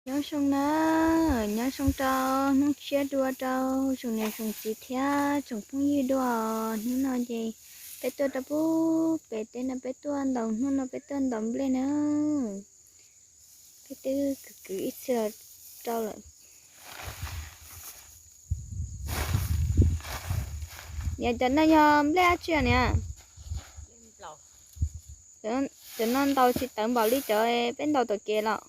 Nyob zoo na, nyob zoo rau hnub tshiab dua rau tsoom niam tsoom txiv thiab tsoom phooj ywg dua. Hnub no ces peb tuaj rau pub pem teb no, peb tuaj ntaus, hnub no peb tuaj ntaus nplej na. Peb twb kwv kwv ib txhia los rau lawm. Niam, cov no yog nplej dab tsi niam? Cov no ntaus tsis tawv npaum li cov peb ntaus tom kev los?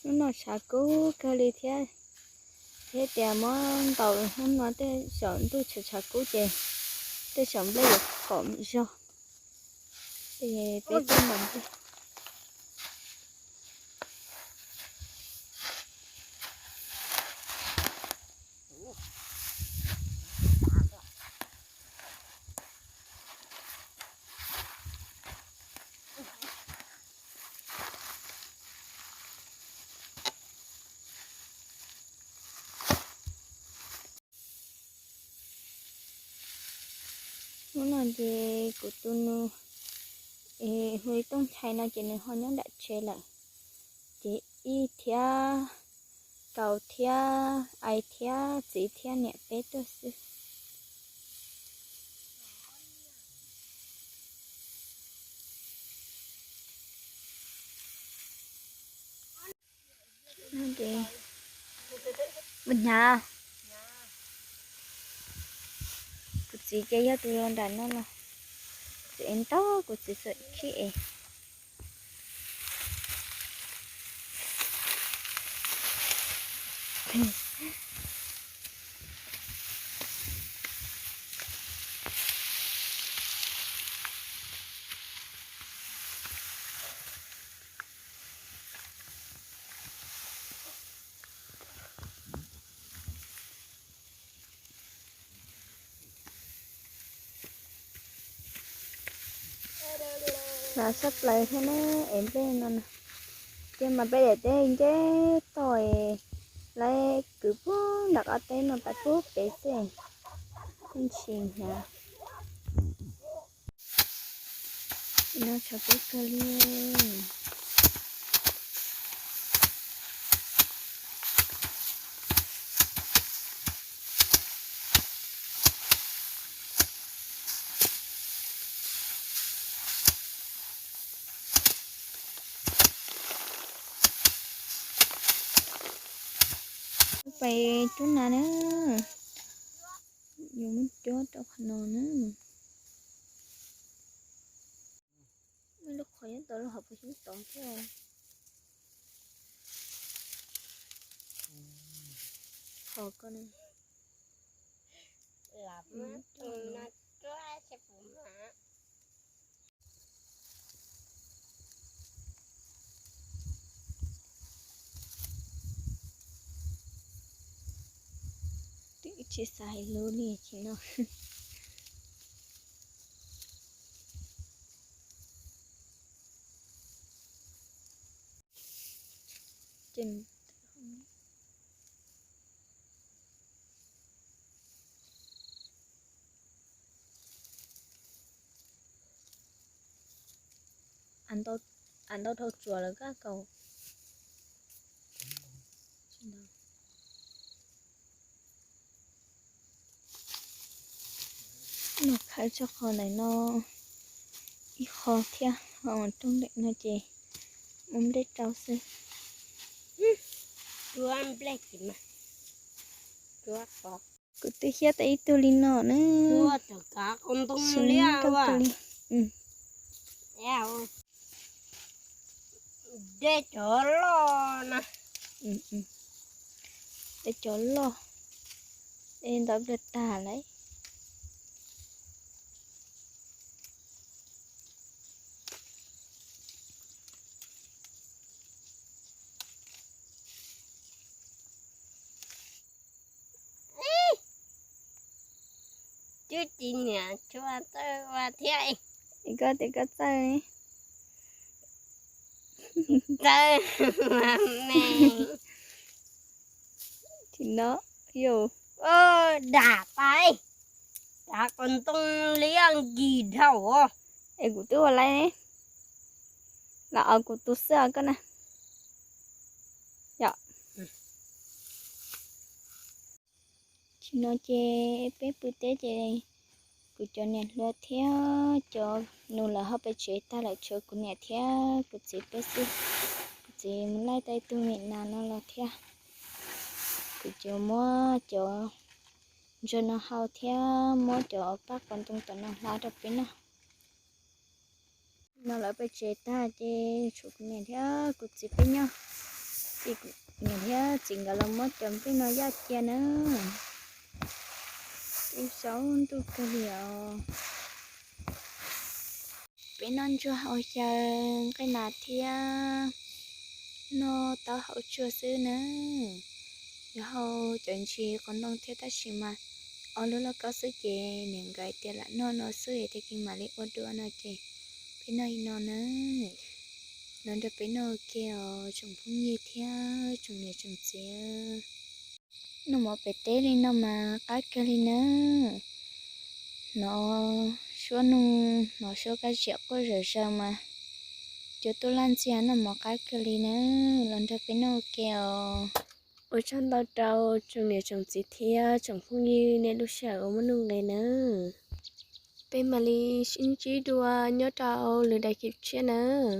Hnub no tshav kub kawg li thiab, thiab tias muab ntaus hnub no tej zaum ntuj tshav tshav kub ces tej zaum nplej yuav kom zog. Ces peb tuaj ntaus nplej. Hnub no ces kuv tus nus hu li Tooj Nchai no ces nws ho nyob nram tsev lawm. Ces ib thiab, Kaus thiab, Ais thiab, txiv thiab niam peb tuaj xwb. Mus hnyav. Kuv txiv ces yog tus los nram no los, txiv es ntau, kuv txiv txawm khib es. Hlav sab plaws thiab na, es nplej no na. Ces mas peb daim teb nce toj, lawv kwv puag nram qab teb no tas puag pem xwb, yeej tsis hnyav. No tshav kub kawg li. Pais cuab nas na, yuav muab cuab rau qhov no na. Muaj lub qhov nyob tod, lub hauv paus xyoob tod thiab. Qhov ko na. Twb tsis xav hais lus li tsis no. Av ntau dhau tsuas lawm kab kaus. Noj khawb tso qhov ntawm no ib qho thiab, ho rooj ntawm no ces ua nplej rau xwb. Cuab nplej tsis mas, cuab qhov. Kuv twb hiab tau ib tug li no na. Cuab tau kav ntoo li. Dej cov loj na. Dej cov loj, dej ntau pliag tag lawm. Twb tsis niam tshua txawj ua thiab. Es koj tias koj txawj. Txawj me. Tsis no, yus. Dam pais. Cav qos ntoo liab nkig dhau os. Es kuv twb ua laiv ne, los os kuv tus xwb os koj na. Yom. Tsis no ces peb pw teb ces kuv cov niam hluas thiab cov nus lawv ho pem tsev tag lawm, tshuav kuv niam thiab kuv txiv peb xwb. Kuv txiv mus laij tau ib tug me nas no los thiab. Kuv cov muab cov ntsuag no hau thiab muab cov pab qos ntoo tom no hla rau peb noj. No lawv pem tsev tag ces tshuav kuv niam thiab kuv txiv peb nyob. Ces kuv niam thiab txiv nkawd los muab cov nplej no yaj cia na. Ib saub ntuj kawg li os. Peb noj ntsuag haus xyaw nqaij nas thiab noj taub hau tsuag xwb na. Yuav haus cov ntsis qos ntoo thiab tab sis mas ob lub lauj kaub xwb ces niam nkawd tias lam noj no xwb es tag kis mam li ua dua no ces peb noj li no na. Los nrog peb noj ua ke os tsoom phooj ywg thiab tsoom niam tsoom txiv. Noj mov pem teb li no mas qab kawg li na. Hnov suab noog, hnov suab kab ziam quaj zawm zaws mas cua tuaj laj ntxiag, noj mov qab kawg li na. Los nrog peb noj ua ke os. Ua tsaug ntau rau tsoom niam tsoom txiv thiab tsoom phooj ywg nej lub sij hawm uas muaj nuj nqis nawb. Peb mam li sib ntsib dua nyob rau lwm daim clip tshiab nawb.